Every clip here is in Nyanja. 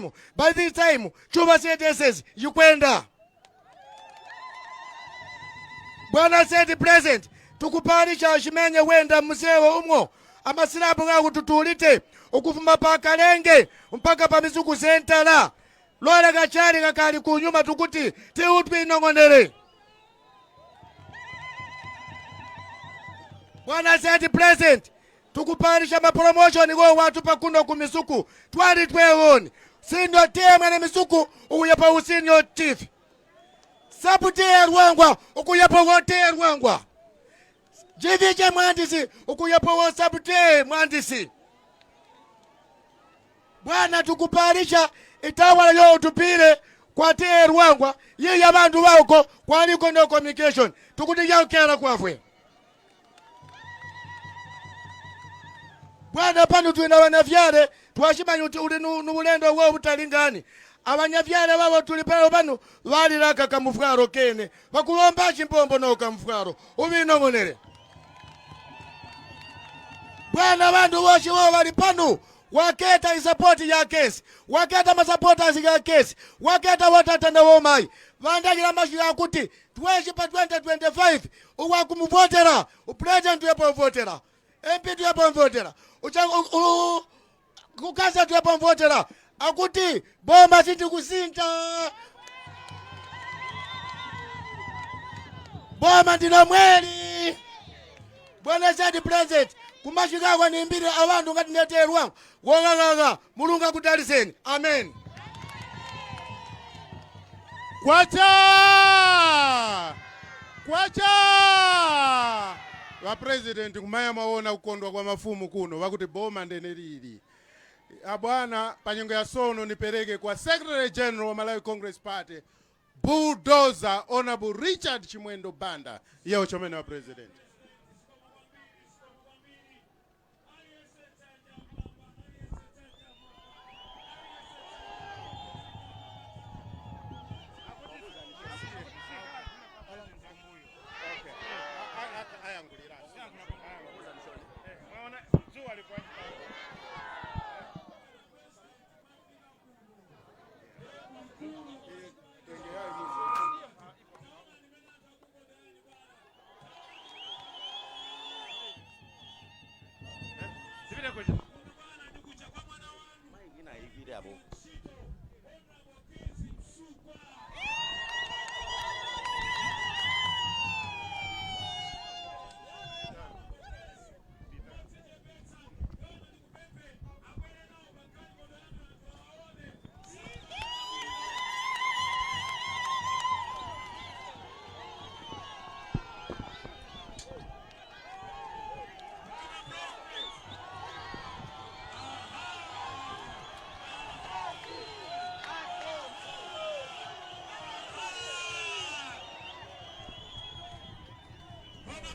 time. By this time Chuba CDSS yikwenda. Bwana State President, tukupalisha shimenye wenda musewo umwo amasilabu ngakututulite ukufuma pa Kalenge mpaka pa Misuku Sentala lwala kachali kakali kunyuma tukuti tiutwinong'onere. Bwana State President, tukupalisha mapromotion go watu pakuno ku Misuku twali twewoni senior TM na Misuku ukuya pa senior chief sabuti ya Rwangwa ukuya pa wote ya Rwangwa JVJ mwandisi ukuya pa wo sabuti mwandisi. Bwana tukupalisha itawala yo utupile kwa te Rwangwa yeye abantu bako kwaliko no communication tukuti yakera kwafwe. Bwana pano tuina wanavyale twashimanya uti uli nulendo wo butalingani abanyavyale babo tuli pano pano baliraka kamufwaro kene bakulomba chimpombo no kamufwaro ubinong'onere. Bwana bandu boshi bo bali pano waketa isapoti ya kesi waketa masupporters ya kesi waketa watata na womai vandagira mashira kuti tweshi pa 2025 uwa kumuvotera upresident yepo votera MP tuyepo mvotera kukasa tuyepo mvotera akuti boma siti kusinta boma ndilo mweli. Bwana State President kumashikako ni mbiri abantu ngati neterwa wong'ang'ang'a Mulungu akudaliseni. Amen. Kwacha! Kwacha! Va president kumaya maona kukondwa kwa mafumu kuno vakuti boma ndene lili. Abwana panyengo ya sono nipereke kwa Secretary General wa Malawi Congress Party Bulldozer Honorable Richard Chimwendo Banda yeo chomene wa president.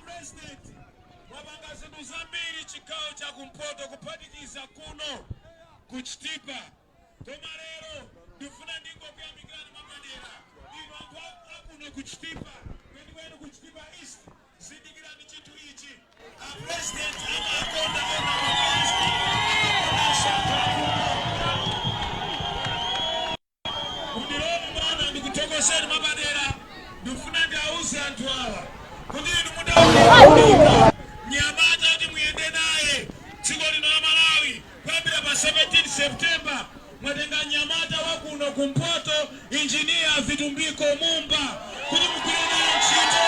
President wabanga zinthu zambiri chigawo cha kumpoto kuphatikiza kuno kuchitipa koma lero ndifuna ndingokuyamikirani mwapadera inu anthu akuno kuchitipa kwenikweni kuchitipa East zindikirani chinthu ichi a president amakonda ona mapenzi amakondanso anthu akuno mundilole bwana ndikuthokozeni mwapadera ndifuna ndiauze anthu awa kuti inu mudaona mnyamata kuti muyende naye dziko lino la Malawi kuyambira pa 17 September mwatenga mnyamata wa kuno kumpoto Engineer Vitumbiko Mumba kuti mugwire naye ntchito.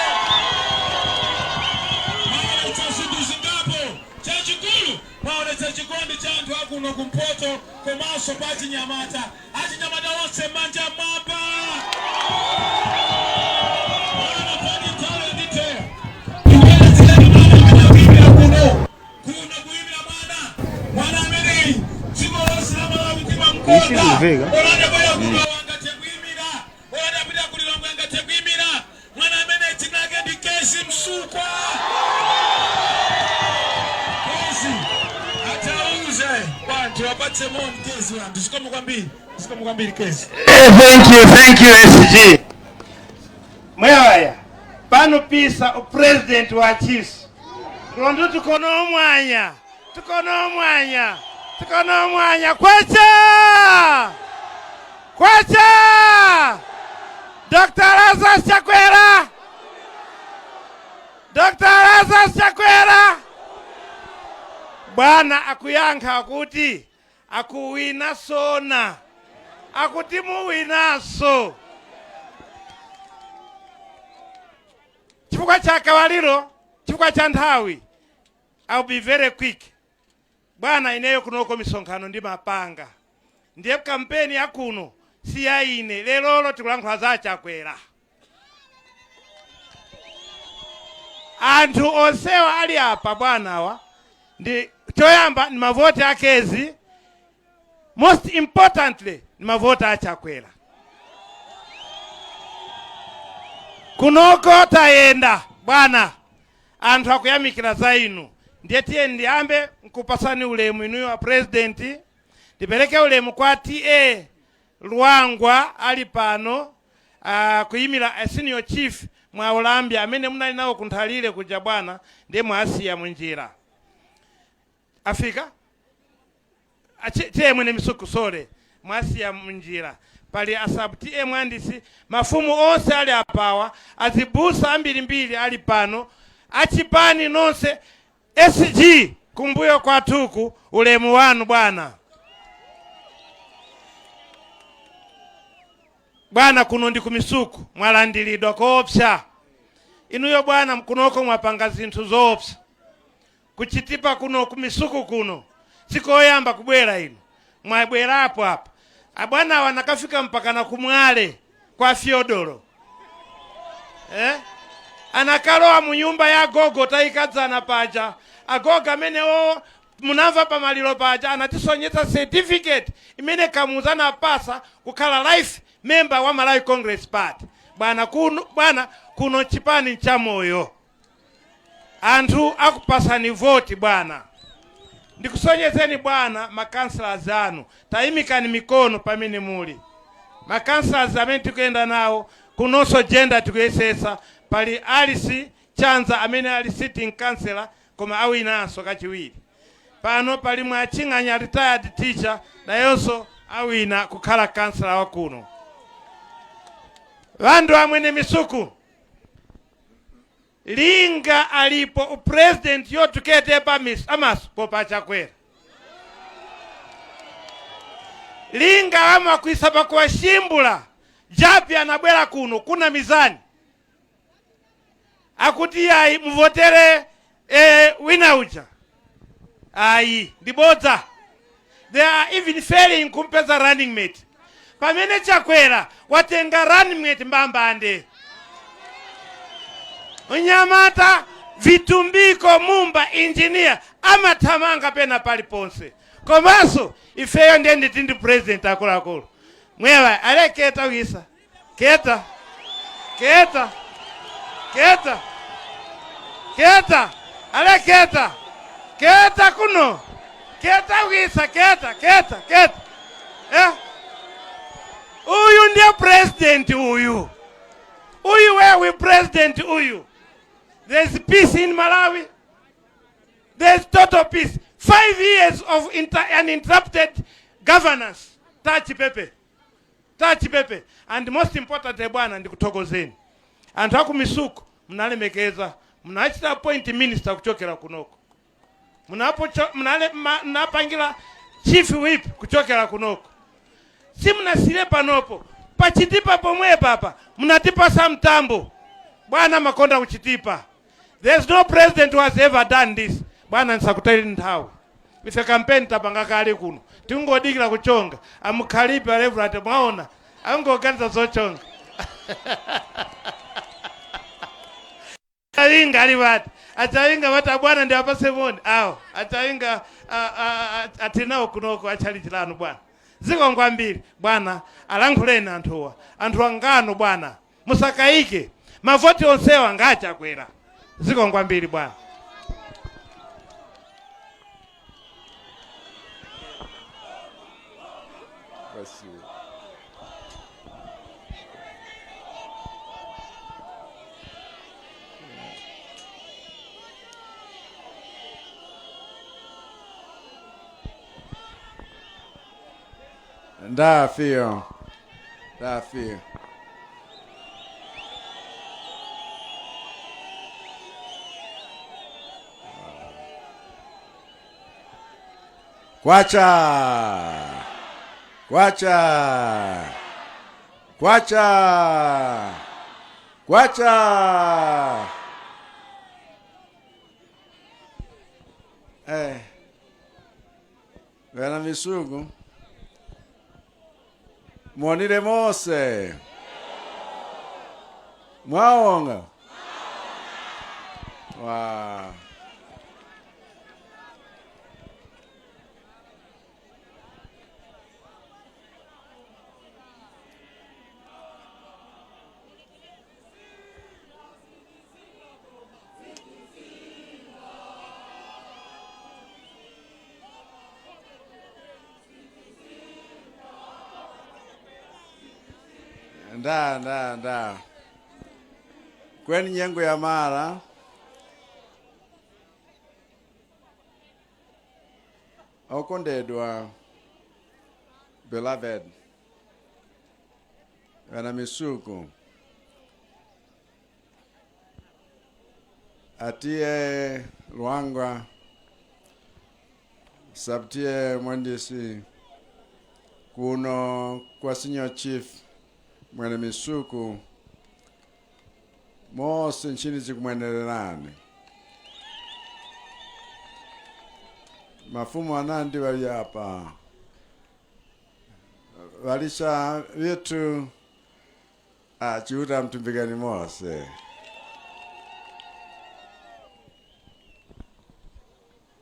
Mwaonetsa zinthu zingapo, chachikulu mwaonetsa chikondi cha anthu akuno kumpoto komanso pa achinyamata. Achinyamata onse manja mwamba. Bwana pali nthawi yandithera. Kuno kuno kuyimira mwana mwana ameneyi dziko lonse la Malawi timamkonda. Oladabwera kuno angathe kuyimira, oladapita ku Lilongwe angathe kuyimira. Mwana ameneyi dzina lake ndi Kezzie Msukwa. Kezzie atauze wanthu wapatse moni Kezzie wanthu. Zikomo kwambiri, zikomo kwambiri Kezzie. Thank you, thank you SG. Mwewaya pano pisa president wa Chiefs. Tulondo tukono omwanya. Tukono omwanya. Tukono omwanya kwacha. Bwana akuyankha kuti akuwina sona, akuti muwinaso. Chifukwa cha kawaliro, chifukwa cha nthawi, I'll be very quick. Bwana, ineyo kunoko misonkhano ndimapanga, ndiye kampeni ya kuno si ya ine. Lerolo tikulankhula za Chakwera. Anthu onsewa ali apa bwanawa, ndi choyamba ndi mavoti akezi, most importantly ndi mavoti a Chakwera. Kunoko tayenda bwana, anthu akuyamikira za inu. Ndiye tiye ndiyambe nkupasani ulemu inuyo wa president, ndipereke ulemu kwa TA Lwangwa ali pano, kuyimira a senior chief Mwaulambia amene munali nawo kunthalire kuja bwana, ndiye mwasiya munjira afika tiye mwene misuku sole mwasiya munjira. Pali a sub TA Mwandisi, mafumu onse ali apawa, azibusa ambirimbiri ali pano, achipani nonse, SG kumbuyo kwathuku, ulemu wanu bwana. Bwana, kuno ndi kumisuku, mwalandiridwa koopsa inuyo bwana. Kunoko mwapanga zinthu zoopsa kuchitipa kuno, kumisuku kuno sikoyamba kubwera inu, mwabwerapo apa. Abwana anakafika mpaka na kumwale kwa Fyodoro, eh? Anakalowa mu nyumba ya gogo tayikadzana paja. Agogo amenewo munamva pamaliro paja, anatisonyetsa certificate imene Kamuzu anapasa kukhala life member wa Malawi Congress Party. Bwana, kuno, bwana, kuno chipani chamoyo, anthu akupasani voti bwana. Ndikusonyezeni bwana makansalas anu, tayimikani mikono pamene muli makansalas amene tikuyenda nawo kunonso. Gender tikuyesesa, pali Alice Chanza amene ali sitting councillor koma awinanso kachiwiri. Pano pali Mwaching'anya, retired teacher, nayonso awina kukhala kansala wa kuno. Vandu amwene misuku linga alipo upresident yotukete pa amaso popa Chakwera linga wamakwisa pakuwashimbula japi anabwera kuno kuna mizani akuti ayi muvotere wina uja, ayi ndibodza. They are even failing kumpeza running mate, pamene Chakwera watenga running mate mbambande, Mnyamata Vitumbiko Mumba, engineer amathamanga pena paliponse. Komanso ifeyo ndiye nditi ndi president akuluakulu mwewa ale keta wisa keta keta keta keta ale keta keta kuno keta wisa keta keta keta, eh? Uyu ndiye president uyu, uyu wewe president uyu. There's peace in Malawi. There's total peace. 5 years of uninterrupted governance. Tachi pepe tachi pepe. And most important bwana, ndikuthokozeni anthu aku Misuku, mnalemekeza, mnachita appoint minister kuchokera kunoko, mnapangira chief whip kuchokera kunoko. Simunasire panopo pachitipa pomwe papa munatipasa mtambo bwana, makonda kuchitipa. There's no president who has ever done this. Bwana, nsakutali nthawi, ife kampeni tapanga kale kuno, tingodikira kuchonga. Amukhalipe alevulate mwaona angoganiza zochonga. Achawinga ali vati? Achawinga vati abwana ndi apase moni awo achawinga atinawo kunoko achalichilano bwana. Zikomo kwambiri bwana, alankhuleni anthuwa, anthu angano bwana, musakayike mavoti onsewa ngachakwera. Zikomo kwambiri bwana. Bless you. Ndafio. Ndafio. Kwacha! Kwacha! Kwacha! Kwacha! Eh. Bena Misuku. Mwonile mose. Mwaonga. Wow. Nda nda nda kweni nyengo ya mara okondedwa, beloved vana Misuku, atiye Luangwa, Sub-T/A Mwandisi, kuno kwa Senior Chief Mwene Misuku, mose nchini zikumwenererani. Mafumu anandi wali apa walisha vitu achiuta mtumbikani mose.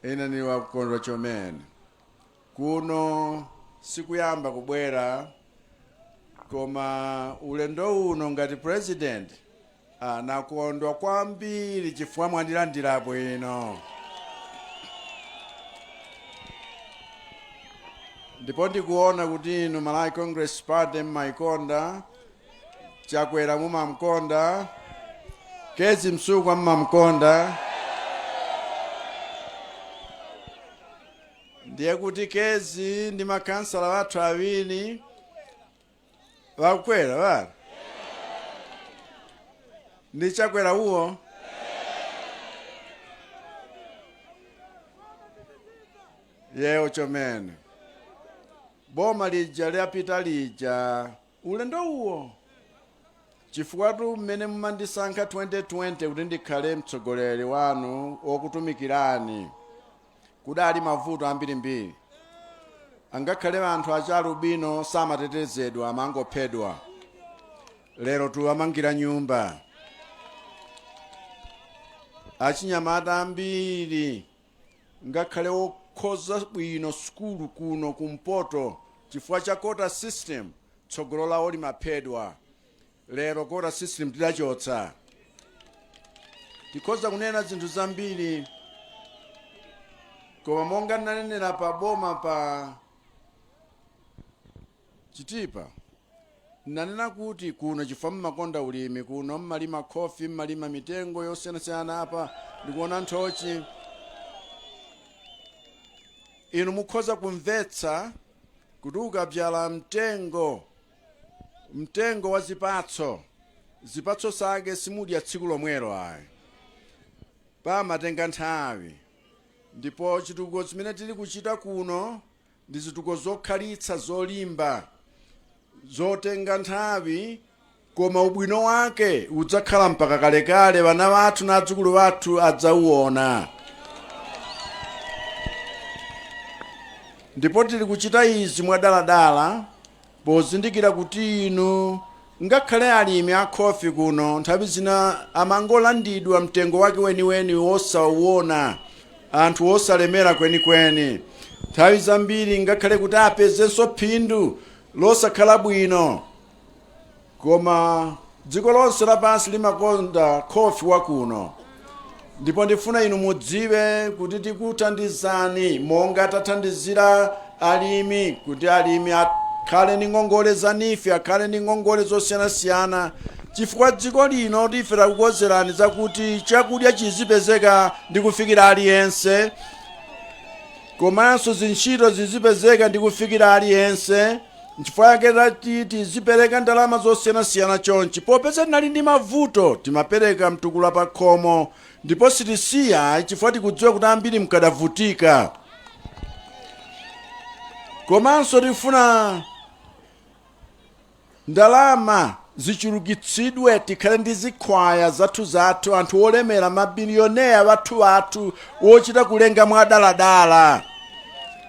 Ine ni wakukondwa chomene kuno sikuyamba kubwera, koma ulendo uno ngati president nakondwa kwambiri chifukwa mwandilandira bwino, ndipo ndikuona kuti inu Malawi Congress Party mmaikonda, Chakwera mumamkonda, Kezzie Msukwa mmamkonda. Ndiye kuti Kezzie ndi makansala wathu awiri vakukwera vari ndi Chakwera uwo yewo chomene boma lija lyapita lija ulendo uwo, chifukwa tu mmene mumandisankha 2020 kuti ndikhale mtsogoleri wanu wokutumikirani, kudali mavuto ambirimbiri. Angakhale anthu achalubino samatetezedwa, amangophedwa. Lero tuwamangira nyumba achinyamata ambiri, ngakhale okhoza bwino sukulu kuno kumpoto, chifukwa cha quota system tsogolo lawo limaphedwa. Lero quota system tidachotsa. Tikhoza kunena zinthu zambiri, koma monga ndinanenera pa boma pa Chitipa, ndinanena kuti kuno chifukwa mmakonda ulimi kuno, mmalima khofi, mmalima mitengo yosiyanasiyana, apa ndikuona nthochi. Inu mukhoza kumvetsa kuti ukabzala mtengo, mtengo wa zipatso, zipatso zake simudya tsiku lomwelo ayi, pamatenga nthawi. Ndipo chitukuko chimene tili kuchita kuno ndi zitukuko zokhalitsa, zolimba, zotenga nthawi, koma ubwino wake udzakhala mpaka kalekale, vana vathu na adzukulu vathu adzauona. Ndipo tili kuchita izi mwadaladala pozindikira kuti inu ngakhale alimi a khofi kuno nthawi zina amangolandidwa mtengo wake weniweni wosauona, anthu osalemera kwenikweni nthawi zambiri, ngakhale kuti apezenso phindu losakhala bwino, koma dziko lonse lapansi limakonda khofi wakuno. Ndipo ndifuna inu mudziwe kuti tikuthandizani monga tathandizira alimi, kuti alimi akhale ndi ngongole za NEEF, akhale ndi ngongole zosiyanasiyana, chifukwa dziko lino ife takukonzerani zakuti chakudya chizipezeka ndi kufikira aliyense, komanso zintchito zizipezeka ndi kufikira aliyense. Nchifukwa yake tati tizipereka ndalama zosiyanasiyana chonchi. Popeza tinali ndi mavuto, timapereka mtukula pa khomo, ndipo sitisiya chifukwa tikudziwa kuti ambiri mkadavutika. Komanso tifuna ndalama zichulukitsidwe, tikhale ndi zikhwaya zathu zathu, anthu olemera, mabilioneya wathu wathu wochita kulenga mwadaladala.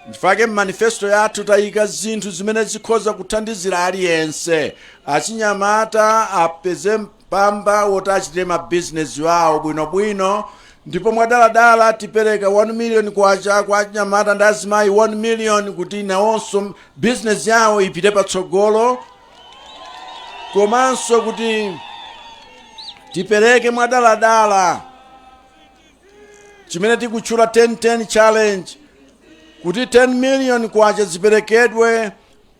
Ndifake mmanifesto yathu tayika zinthu zimene zikhoza kuthandizira aliyense. Achinyamata apeze mpamba woti achite mabizinesi awo bwinobwino, ndipo mwadaladala tipereka 1 million kwacha kwa achinyamata ndi azimayi 1 million kuti nawonso bizinesi yawo ipite patsogolo. Komanso kuti tipereke mwadaladala chimene tikutchula 10-10 challenge, kuti 10 million kwacha ziperekedwe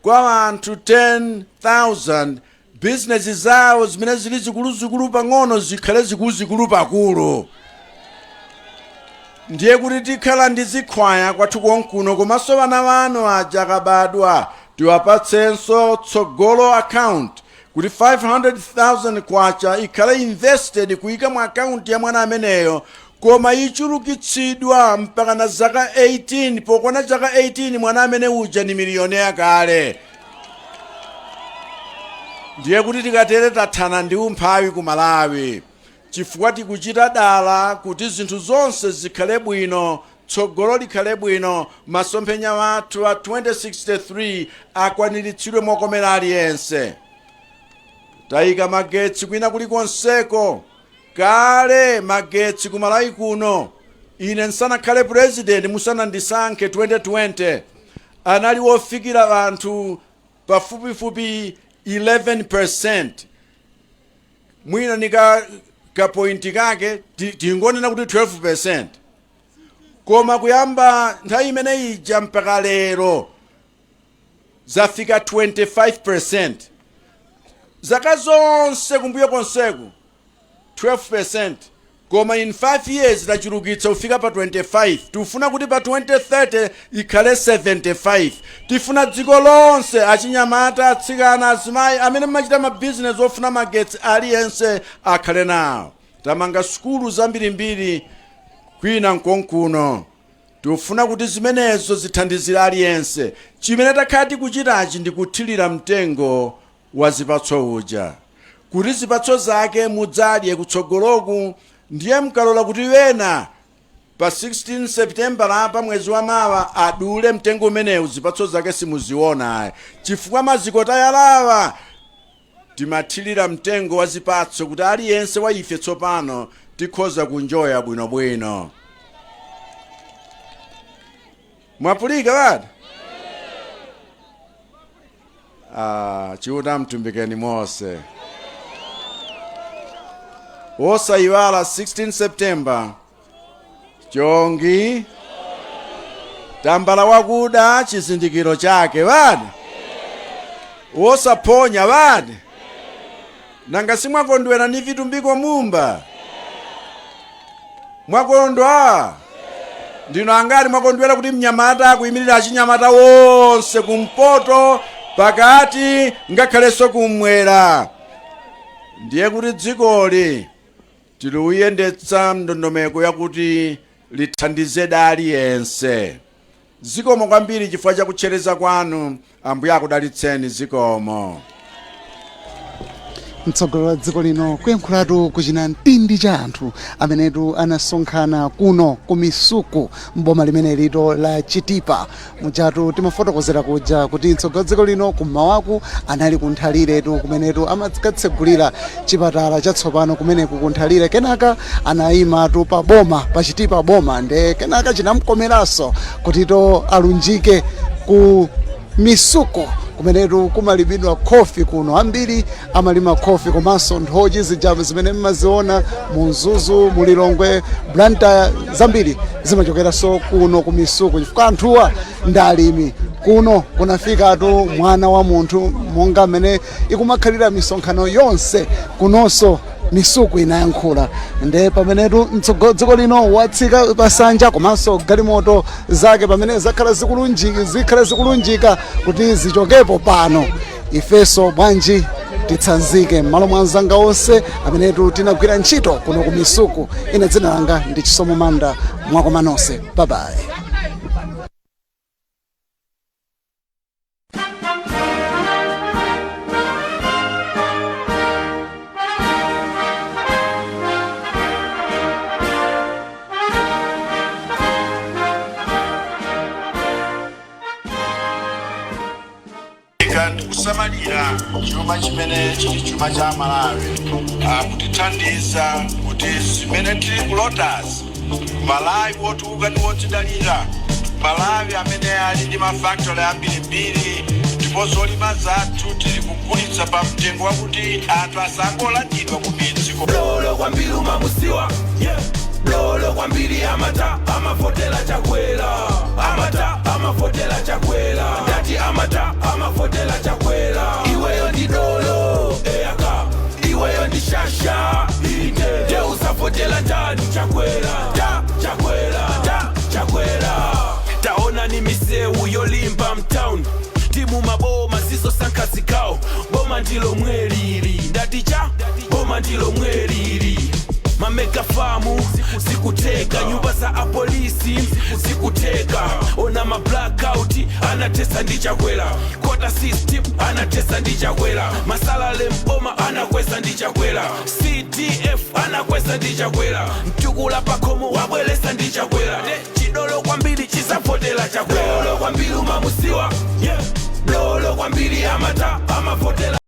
kwa anthu 10,000, bizinesi zawo zimene zili zikuluzikulu pang'ono zikhale zikuluzikulu pakulu. Ndiye kuti tikhala ndi zikhwaya kwathu konkuno. Komanso vana vanu aja akabadwa tiwapatsenso tsogolo account, kuti 500,000 kwacha ikhale invested kuyika mu akaunti ya mwana ameneyo, koma ichulukitsidwa mpaka na zaka 18. Pokwana zaka 18 mwana amene uja ni milioneya kale. Ndiye kuti tikatere tathana ndi umphawi ku Malawi, chifukwa tikuchita dala kuti zinthu zonse zikhale bwino, tsogolo likhale bwino, masomphenya wathu a 2063 akwaniritsidwe mokomera aliyense. Tayika magetsi kwina kulikonseko. Kale magetsi ku Malawi kuno, ine nsanakhale president, musanandisankhe 2020, anali wofikira anthu pafupifupi 11%, mwina ni ka point kake, tingonena kuti 12%. Koma kuyamba nthawi imene ija mpaka lero zafika 25%. Zaka zonse kumbuyo konseku 12%, koma in 5 years tachulukitsa kufika pa 25. Tifuna kuti pa 2030 ikhale 75. Tifuna dziko lonse, achinyamata, atsikana, azimayi amene mmachita mabizinesi ofuna magetsi, aliyense akhale nawo. Tamanga sukulu zambirimbiri kwina nkonkuno. Tifuna kuti zimenezo zithandizire aliyense. Chimene takhala tikuchitachi ndi kuthirira mtengo wa zipatso uja, kuti zipatso zake mudzadye kutsogoloku. Ndiye mkalola kuti wena pa 16 September apa, mwezi wa mawa, adule mtengo umenewu, zipatso zake simuziona, chifukwa maziko tayalawa timathirira mtengo wa zipatso kuti aliyense wa ife tsopano tikhoza kunjoya bwinobwino. Mwapulika bada? Ah, Chiuta mtumbikeni mose. Wosayiwala 16 September, chongi tambala wakuda, chizindikiro chake vadi, wosaphonya vadi. Nanga simwakondwera ni Vitumbiko Mumba? Mwakondwa ndino angati mwakondwera kuti mnyamata akuyimirira achinyamata wonse kumpoto, pakati, ngakhalenso kumwera? Ndiye kuti dzikoli tiliuyendetsa ndondomeko yakuti lithandize aliyense. Zikomo kwambiri chifukwa cha kutchereza kwanu. Ambuye akudalitseni. Zikomo. Mtsogoleri wa dziko lino kuyankhulatu kuchina mtindi cha anthu amenetu anasonkhana kuno ku Misuku mboma limene lito la Chitipa. Mujatu timafotokozera kuja kuti mtsogoleri wa dziko lino kummawaku anali kuNthaliretu, kumenetu amakatsegulira chipatala chatsopano kumeneku kuNthalire. Kenaka anayimatu pa boma pa Chitipa boma, nde kenaka chinamkomeranso kutito alunjike ku Misuku kumenetu kumalimidwa khofi. Kuno ambiri amalima khofi komanso nthochi zija zimene mmaziona mu Mzuzu, mu Lilongwe, Blantyre, zambiri zimachokeranso kuno ku Misuku chifukwa anthuwa ndi alimi. Kuno kunafikatu mwana wa munthu, monga mmene ikumakhalira misonkhano yonse, kunonso Misuku inayankhula. Nde pamenetu mtsogoleri dziko lino watsika pasanja komanso galimoto zake pamene zakhala zikulunjika, zikhala zikulunjika kuti zichokepo pano, ifenso bwanji titsanzike. M'malo mwa anzanga onse amenetu tinagwira ntchito kuno ku Misuku, ine dzina langa ndi Chisomo Manda. Mwakoma nonse, bye bye. Kusamalira chuma chimene chili chuma cha Malawi, kutithandiza kuti zimene tili kulotazi, Malawi wotukuka ndi wodzidalira, Malawi amene ali ndi mafactory ambirimbiri ndipo zolima zathu tili kugulitsa pa mtengo wakuti anthu asangolandidwa ku midzi. Dolo kwambiri umamusiwa, yeah. Dolo kwambiri amata amafotela Chakwera, amata amafotela Chakwera, ndati amata amafotela Chakwera. Iweyo ndi dolo eyaka, iweyo ndi shasha inde, nde usafotela ndani? Chakwera ta, Chakwera ta, Chakwera. Taona ni misewu yolimba mtown, timu maboma zizosankha zigawo, boma ndilo mwelili, ndati cha boma ndilo mwelili. Mamega farm zikuteka, nyumba za apolisi zikuteka, ona ma blackout anatesa ndi Chakwera, quota system anatesa ndi Chakwera, masalary mboma anakwesa ndi Chakwera, CDF anakwesa ndi Chakwera, mtukula pakhomo wabweresa ndi Chakwera. Chidolo kwambiri chisafotela Chakwera. Dolo kwambiri umamusiwa, yeah. Dolo kwambiri amata amafotela.